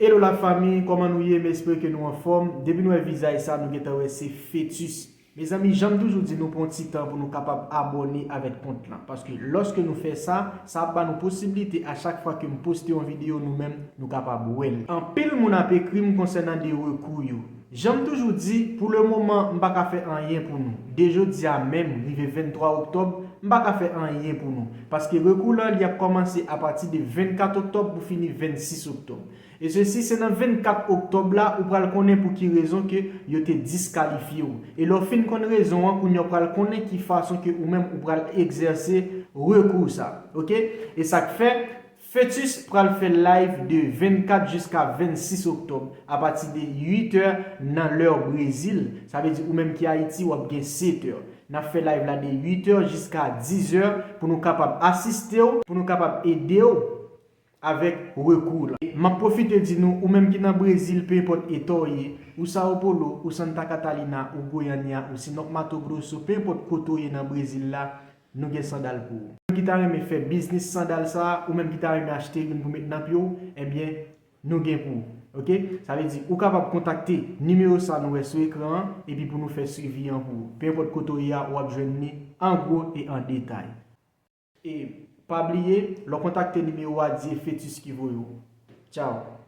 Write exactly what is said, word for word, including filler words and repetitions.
Hello la fami, kòman nou ye? M espere ke nou anfòm. Depi nou wè vizaj sa, nou gentan wè se fetis. Mezanmi, jan m toujou di, nou pran ti tan pou nou kapab abòne avèk kont lan. Paske lòske nou fè sa, sa ap ba nou posiblite a chak fwa ke m poste yon videyo, nou menm, nou kapab wè l. Anpil moun ap ekri m konsènan de rekou yo. Jan m toujou di, pou le moman, m pa ka fè anyen pou nou. De jodi a menm, rive venntwa oktòb, m pa ka fè anyen pou nou. Paske rekou lan, li ap kòmanse apati de vennkat oktòb pou fini vennsis oktòb. E sesi, se nan vennkat oktòb la, ou pral konnen pou ki rezon ke yo te diskalifye w. E lè w fin konn rezon an, kounye a w pral konnen ki fason ke ou menm ou pral egzèse rekou sa. Oke? E sa k fè, Fetis pral fè live de vennkat jiska vennsis oktòb, apati de uit è nan lè Brezil. Sa vle di ou menm ki Ayiti, w ap gen sèt è. N ap fè live la de uit è jiska diz è pou nou kapab asiste w, pou nou kapab ede w avèk rekou la. M ap pwofite di nou, ou menm ki nan Brezil, pe enpòt eta w ye, ou Sao Paulo, ou Santa Catarina, ou Goiânia, ou Sinop Mato Grosso, pe enpòt kote w ye nan Brezil la, nou gen sandal pou ou. Ou menm ki ta renmen fè biznis sandal sa a, ou menm ki ta renmen achte youn pou met nan pye w, ebyen, nou gen pou ou. Oke? Sa vle di, ou kapab kontakte nimewo sa nou wè sou ekran an, epi pou nou fè swivi an pou ou. Pe enpòt kote w ye a, w ap jwenn li an gwo e an detay. E pa bliye, lè w kontakte nimewo a, di e Fetis ki voye w. Tchaw!